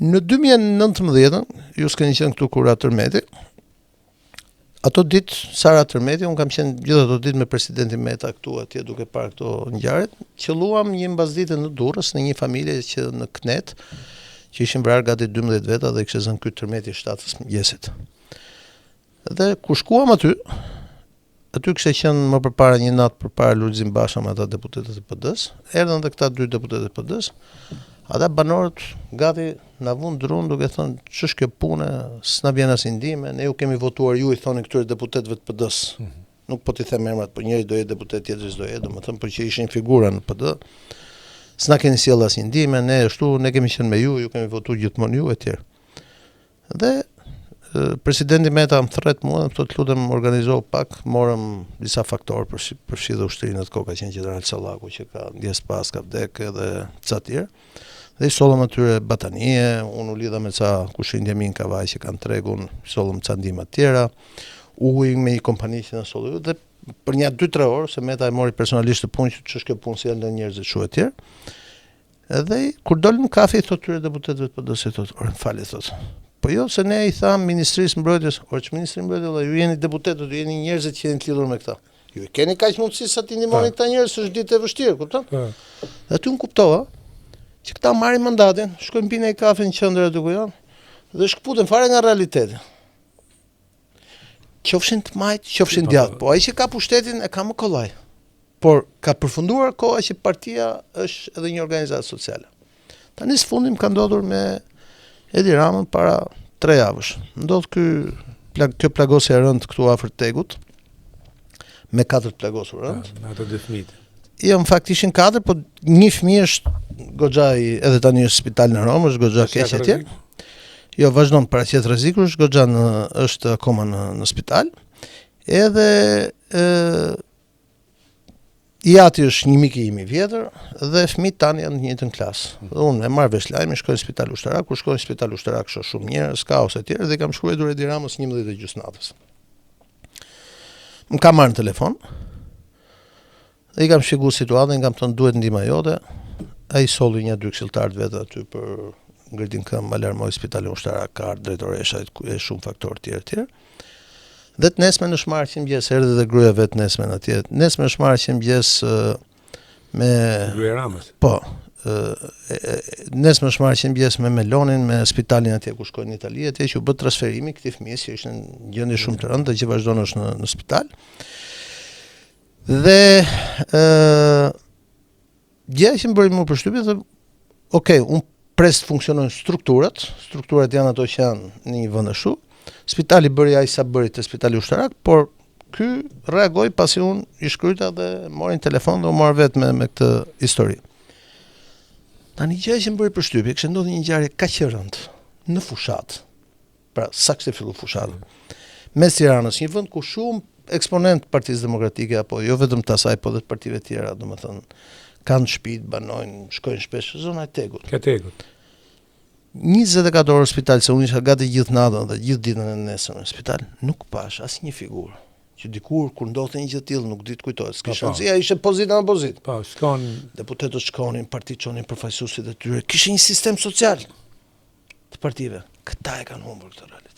Në 2019-ën, ju s'keni qenë këtu kur ra tërmeti, ato ditë, sa ra tërmeti, unë kam qenë gjithë ato ditë me presidentin Meta këtu atje duke parë këto ngjarjet, qëlluam një mbasdite në Durrës në një familje që në Kënetë, që ishin vrarë gati 12 veta dhe kishte zënë ky tërmeti i 7 së mëngjesit. Dhe kur shkuam aty, aty kishte qenë më përpara një natë përpara Lulzim Basha me ata deputetët e PD-s, erdhën dhe këta dy deputetët e PD-s. Ata banorët gati na vunë drunë duke thënë ç'është kjo punë, s'na vjen asnjë ndihmë, ne ju kemi votuar ju i thonin këtyre deputetëve të PD-s. Mm -hmm. Nuk po t'i them emrat, po njëri do jetë deputet, tjetri s'do jetë, domethënë por që ishin figura në PD. S'na keni sjellë asnjë ndihmë, ne ashtu, ne kemi qenë me ju, ju kemi votuar gjithmonë ju etj. Dhe presidenti Meta më thërret mua dhe më thotë lutem organizo pak, morëm disa faktorë për përfshi dhe ushtrinë atë kohë ka qenë gjeneral Sallaku që ka ndjesë pastë ka vdek edhe ca tjerë. Dhe i sollëm atyre batanije, unë u lidha me ca kushërinjtë e mi në Kavajë që kanë tregun, sollëm ca ndihma të tjera, ujë me një kompani që na solli dhe për nja 2-3 orë, se Meta e mori personalisht të punë që ç'është kjo punë si janë lënë njerëzit kështu e tjerë. Edhe kur dolëm në kafe i thotë këtyre deputetëve të PD-së i thotë, "Ore, më falni," thotë. Po jo, se ne i thamë Ministrisë së Mbrojtjes, ore ç'Ministri Mbrojtjes, vëlla, ju jeni deputetët, ju jeni njerëzit që jeni të lidhur me këta. Ju i keni kaq mundësi sa t'i ndihmoni po. këta njerëz, është ditë e vështirë, kupton? Po. Dhe aty unë kuptova që këta marrin mandatin, shkojnë pinë një kafe në qendër aty ku janë dhe shkëputen fare nga realiteti. Qofshin të majtë, qofshin po, djathtë, po ai që ka pushtetin e ka më kollaj. Por ka përfunduar koha që partia është edhe një organizatë sociale. Tani së fundi më ka ndodhur me Edi Ramën para tre javësh. Ndodh ky plag, kjo plagosje e rëndë këtu afër Tegut me katër të plagosur rëndë. Me ato dy fëmijët. Jo, në fakt ishin katër, po një fëmijë është goxha i edhe tani është në spital në Romë, është goxha keq atje. Jo, vazhdon paraqet rreziku, është goxha në është akoma në në spital. Edhe ë i ati është një mik i im i vjetër dhe fëmijët tanë janë në të njëjtën klasë. Dhe unë e marr vesh lajmin, shkoj në spital ushtarak, kur shkoj në spital ushtarak shoh shumë njerëz, kaos e tjerë dhe i kam shkruar Edi Ramës 11 e gjysmë natës. Më ka marrë në telefon. Dhe i kam shpjeguar situatën, i kam thënë duhet ndihma jote. Ai solli një dy këshilltarë të vetë aty për ngritin këmbë, alarmoi spitalin ushtarak, ka ardhur drejtoresha e shumë faktorë tjerë tjerë. Dhe të nesërmen është marrë që mëngjes, erdhi dhe gruaja vet nesërmen atje. Nesërmen është marrë që mëngjes me Gruaja e Ramës. Po. Nesërmen është marrë që mëngjes me Melonin, me spitalin atje ku shkojnë në Itali, atje që u bë transferimi këtij fëmijës që ishte në gjendje shumë të rëndë dhe që vazhdon është në në spital. Dhe ë gjëja që më bëri më përshtypje dhe ok, unë pres të funksionojnë strukturat, strukturat janë ato që janë në një vend ashtu. Spitali bëri ai sa bëri te spitali ushtarak, por ky reagoi pasi unë i shkruajta dhe mori në telefon dhe u mor vetë me me këtë histori. Tani gjëja që më bëri përshtypje, kishte ndodhur një ngjarje kaq e rëndë në fushatë. Pra, sa kishte fillu fushata. Mes Tiranës, një vend ku shumë eksponentë të Partisë Demokratike apo jo vetëm të asaj, po dhe të partive tjera, domethënë kanë shtëpi, banojnë, shkojnë shpesh zona e Tegut. Ke Tegut. 24 orë spital, se unë isha gati gjithë natën dhe gjithë ditën e nesërme në spital, nuk pash asnjë figurë që dikur kur ndodhte një gjë e tillë nuk di të kujtohet. S'kishte po, po. rëndësi, ishte pozitë në opozitë. Po, shkon deputetët shkonin, partitë çonin përfaqësuesit e tyre. Kishte një sistem social. të partive. Këta e kanë humbur këtë realitet.